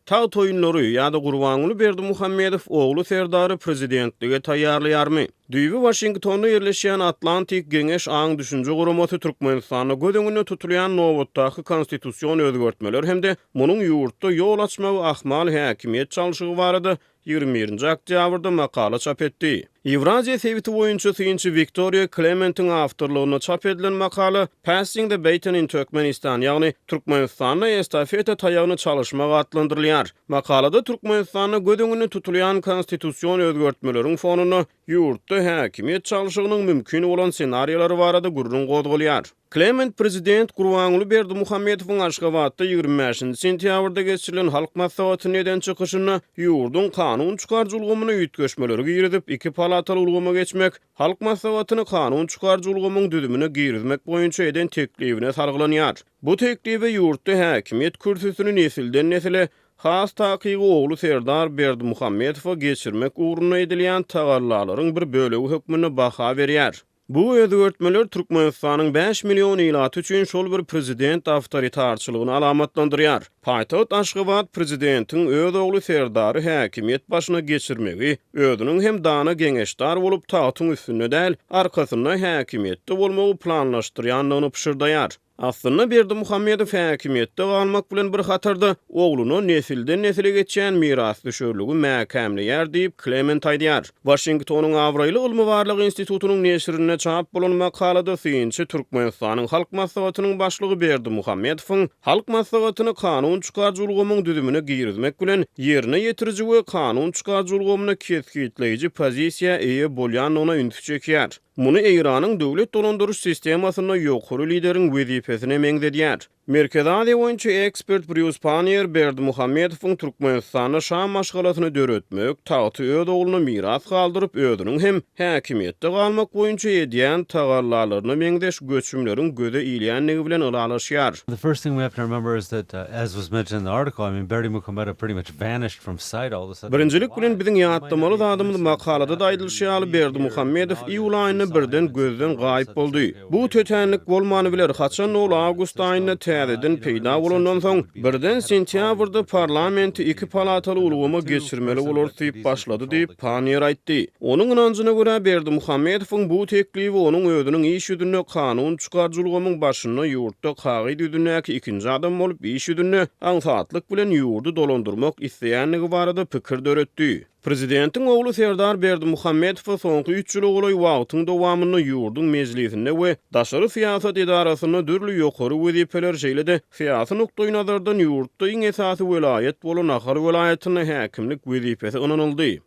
Tagt oýunlary ýa-da Gurbanguly Berdimuhamedow ogly Serdary prezidentlige taýýarlaýarmy? Düýbi Waşingtonda ýerleşýän Atlantik Geňeş aň-düşünje guramasy Türkmenistanda göz öňünde tutulýan nobatdaky konstitusion özgertmeler hem-de munuň ýurtda ýol açmagy ahmal häkimiýet çalşygy barada 21-nji oktýabrda makala çap etdi. Ýewraziýa sebiti boýunça synçy Wiktoriýa Klementiň awtorlygynda çap edilen makala Passing the Baton in Turkmenistan, ýagny Türkmenistanda estafeta taýagyny çalyşmak atlandyrylýar. Makalada Türkmenistanda göz öňünde tutulýan konstitusion özgertmeleriň fonunda ýurtda häkimiýet çalşygynyň mümkin bolan ssenariýalary barada gürrüň gozgalýar. Klement prezident Gurbanguly Berdimuhamedowyň Aşgabatda 25-nji sentýabrda geçirilen Halk Maslahatynda eden çykyşynda ýurduň kanun çykaryjy ulgamyna üýtgeşmeleri girizip, iki palataly ulgama geçmek, Halk Maslahatyny kanun çykaryjy ulgamyň düzümine girizmek boýunça eden teklibine salgylanýar. Bu teklibe ýurtda häkimiýet kürsüsini nesilden-nesile, has takygy ogly Serdar Berdimuhamedowa geçirmek ugrunda edilýän tagallalaryň bir bölegi hökmünde baha berýär. Bu özgertmeler Türkmenistanyň bäş million ilaty üçin şol bir prezident awtoritarçylygyny alamatlandyrýar. Paýtagt Aşgabat prezidentiň öz ogly Serdary häkimiýet başyna geçirmegi, özüniň hem dana geňeşdar bolup tagtyň üstünde däl, arkasynda häkimiýetde bolmagy planlaşdyrýandygyny pyşyrdaýar. Aslynda Berdimuhamedow häkimiýetde galmak bilen bir hatarda, ogluna nesilden-nesile geçýän mirasdüşerligi mäkämleýär diýip, Klement aýdýar. Waşingtonyň abraýly ylmy-barlag institutynyň neşirinde çap bolan makalada synçy Türkmenistanyň Halk Maslahatynyň Başlygy Berdimuhamedowyň Halk Maslahatyny kanun çykaryjy ulgamyň düzümine girizmek bilen, ýerine ýetiriji we kanun çykaryjy ulgamynda kesgitleýji pozisiýa eýe bolýandygyna ünsi çekýär. Muny Eýranyň döwlet dolandyryş sistemasynda ýokary lideriň wezipesine meňzedýär. Merkezi Aziýa boýunça ekspert Brýus Panniýer Berdimuhamedowyň Türkmenistanda şa maşgalasyny döretmek, tagty öz ogluna miras galdyryp, özüniň hem häkimiýetde galmak boýunça edýän tagallalaryna meňzeş göçümleriň göze ilýändigi bilen ylalaşýar. The first thing we have to remember is that, as was mentioned in the article, I mean, Berdimuhamedow pretty much vanished from sight all of a sudden. Birinjilik bilen biziň ýatlamaly zadymyz makalada-da aýdylyşy ýaly Berdimuhamedow iýul aýynda birden gözden gaýyp boldy. Bu tötänlik bolman biler, haçan-da ol awgust aýynda täzeden peýda bolandan soň, birden sentýabrda parlamenti iki palataly ulgama geçirmeli bolarys diýip başlady diýip, Panniýer aýtdy. Onuň ynanjyna görä, Berdimuhamedowyň bu teklibi onuň özüniň iş ýüzünde kanun çykaryjy ulgamyň başynda ýurtda kagyz ýüzündäki ikinji adam bolup iş ýüzünde aňsatlyk bilen ýurdy dolandyrmak isleýändigi barada pikir döretdi. Prezidentiň ogly Serdar Berdimuhamedowa soňky üç ýyla golaý wagtyň dowamynda ýurduň Mejlisinde we daşary syýasat edarasynda dürli ýokary wezipeler, şeýle-de syýasy nukdaýnazardan ýurtda iň esasy welaýat bolan Ahal welaýatynda häkimlik wezipesi ynanyldy.